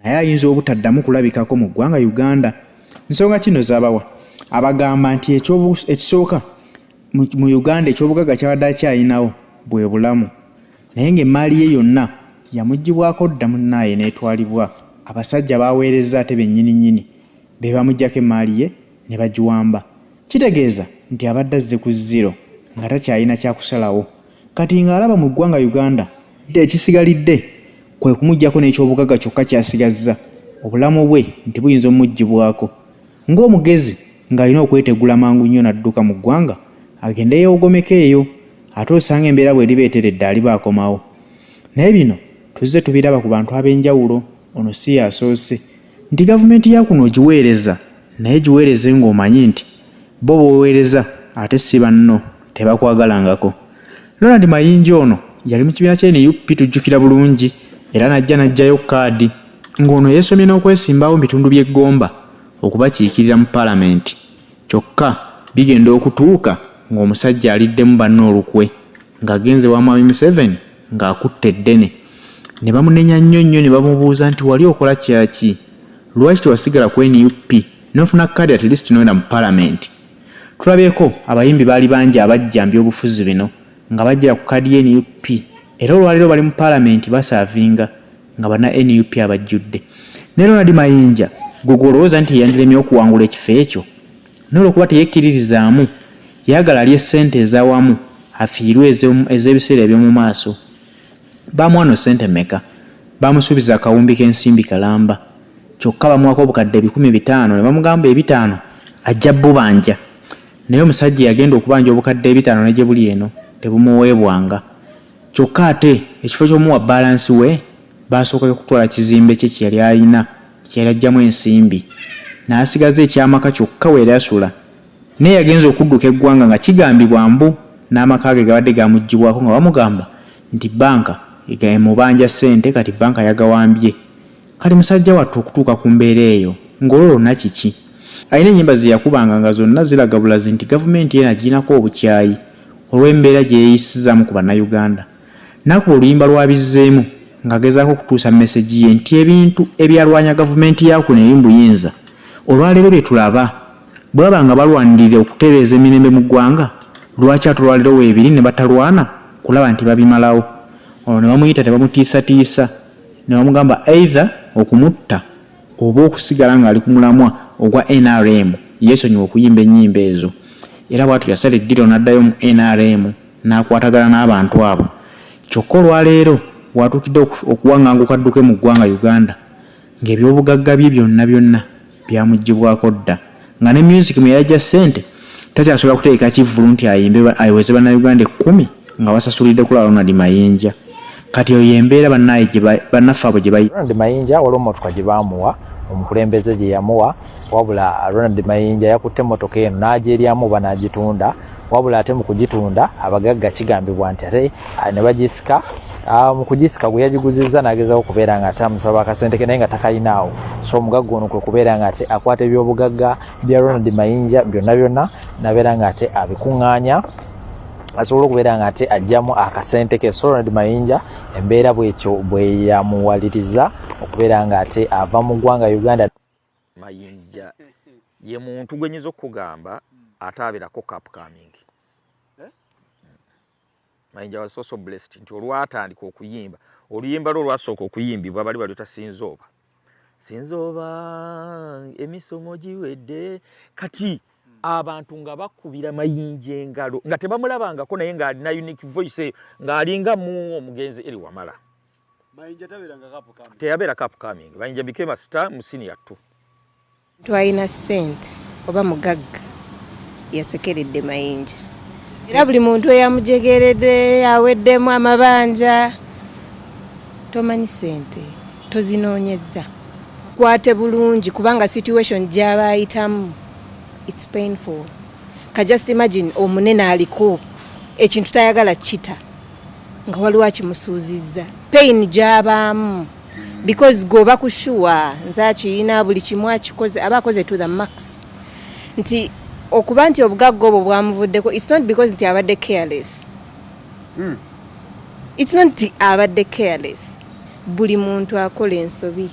Naye ayinza obutaddamu kulabikako mu ggwanga Uganda. Nsonga kino z'abawa abagamba nti ekisooka mu Uganda eky'obugagga ky'abadde akyayinawo bwe bulamu, naye ng'emmaali ye yonna yamuggyibwako dda munnaaye n'etwalibwa abasajja b'aweerezza ate bennyini nnyini be bamuggyako emmaali ye ne bagiwamba. Kitegeeza nti abadde azze ku zero nga takyalina kyakusalawo kati ng'alaba mu ggwanga Uganda ekisigalidde kwe kumuggyako n'ekyobugagga kyokka ky'asigazza obulamu bwe nti buyinza omuggyibwako ng'omugezi ng'alina okwetegula mangu nnyo n'adduka mu ggwanga agende yeewogomeko eyo ate osanga embeera bw'eriba eteredde aliba akomawo. Naye bino tuzze tubiraba ku bantu ab'enjawulo, ono si y'asoose nti gavumenti ya kuno ogiweereza naye giweereze ng'omanyi nti bo b'oweereza ate si banno tebakwagalangako. Ronald Mayinja ono yali mu kibiina kya nup tujjukira bulungi era n'ajja n'aggyayo kkaadi ng'ono yeesomye n'okwesimbawo mu bitundu by'e Gomba okubakiikirira mu palamenti kyokka bigenda okutuuka ng'omusajja aliddemu banne olukwe ng'agenze ewa Mwami Museveni ng'akutte eddene ne bamunenya nnyo nnyo ne bamubuuza nti wali okola kyaki lwaki tewasigala ku nup n'ofuna kkaadi at least n'oyenda mu palamenti. Tulabyeko abayimbi baali bangi abajja mu byobufuzi bino nga bajjira ku kkaadi ya nup era olwaleero bali mu palamenti basaavinga nga banna nup abajjudde. Ne Ronald Mayinja gwe gw'olowooza nti yeyandiremye okuwangula ekifo ekyo n'olwokuba teyekkiririzaamu yayagala alye ssente ez'awamu afiirwe ez'ebiseera eby'omu maaso. Baamuwa no ssente mmeka? Baamusuubiza akawumbi k'ensimbi kalamba kyokka bamuwako obukadde 500 ne bamugamba 500 ajja bubanja. Naye omusajja yagenda okubanja obukadde 500 ne gye buli eno tebumuweebwanga. Kyokka ate ekifo ky'omuwa bbalansi we baasooka kutwala kizimbe kye kye yali alina kye yali aggyamu ensimbi n'asigaza eky'amaka kyokka we yali asula. Naye yagenze okudduka eggwanga nga kigambibwa mbu n'amaka ge gabadde gamuggyibwako nga bamugamba nti bbanka emubanja ssente kati bbanka yagawambye. Kati musajja wattu okutuuka ku mbeera eyo ng'olwo lwonna kiki? Alina ennyimba ze yakubanga nga zonna ziraga bulazi nti gavumenti eno agirinako obukyayi olw'embeera gye yeeyisizaamu ku Bannayuganda. N'akuba oluyimba lwa Bizzeemu ng'agezaako okutuusa mesegi ye nti ebintu ebyalwanya gavumenti ya kuno eri mu buyinza olwaleero bye tulaba bwe baba nga balwanirira okutereeza emirembe mu ggwanga lwaki ate olwaleero weebiri ne batalwana kulaba nti babimalawo. Olwo ne bamuyita ne bamutiisatiisa ne bamugamba either okumutta oba okusigala ng'ali ku mulamwa ogwa nrm yeesonyiwe okuyimba ennyimba ezo. Era bw'atyo yasala eddiro n'addayo mu nrm n'akwatagana n'abantu abo. Kyokka olwaleero w'atuukidde okuwaŋŋanguka adduke mu ggwanga Uganda ng'ebyobugagga bye byonna byonna byamuggyibwako dda nga ne myuziki mwe yaggya ssente takyasobola kutegeka kivvulu nti ayimbe aweze Bannayuganda ekkumi nga basasulidde kulaba Ronald Mayinja. Kati eyo y'embeera bannaaye gye bannaffe abo gye bayi. Ronald Mayinja waliwo mmotoka gye baamuwa omukulembeze gye yamuwa wabula Ronald Mayinja yakutte emmotoka eno n'agyeryamu oba n'agitunda wabula ate mu kugitunda abagagga kigambibwa nti ate ne bagisika mu kugisika gwe yagiguzizza n'agezaako okubeera nga ate amusaba akasente ke naye nga takalinaawo so omugagga ono kwe kubeera nga ate akwata ebyobugagga bya Ronald Mayinja byonna byonna n'abeera nga ate abikuŋŋaanya asobola okubeera nga ate aggyamu akasente ke. So Ronald Mayinja embeera bwetyo bwe yamuwaliriza okubeera nga ate ava mu ggwanga Uganda. Mayinja ye muntu gwe nyinza okukugamba ate abeerako upcoming. Mayinja was so blessed nti olwatandika okuyimba oluyimba lwe olwasooka okuyimbibwa bali bali tasinzooba sinzooba emisomo giwedde kati abantu nga bakubira Mayinja engalo nga tebamulabangako naye ng'alina unique voice eyo ng'alinga mu omugenzi Eri Wamala. Teyabeera upcoming. Mayinja became a star mu senior 2. Twalina ssente oba mugagga yasekeredde Mayinja era buli muntu eyamujegeredde aweddemu amabanja. Tomanyi ssente tozinoonyezza, kwate bulungi kubanga situation gy'aba ayitamu it's painful. Ka just imagine omunene aliko ekintu tayagala kita nga waliwo akimusuuzizza, pain gy'abaamu because gwoba kushuwa nze akiyina buli kimu akikoze aba akoze to the max nti okuba nti obugagga obwo bwamuvuddeko. It's not because nti abadde careless. It's not nti abadde careless. Buli muntu akola ensobi.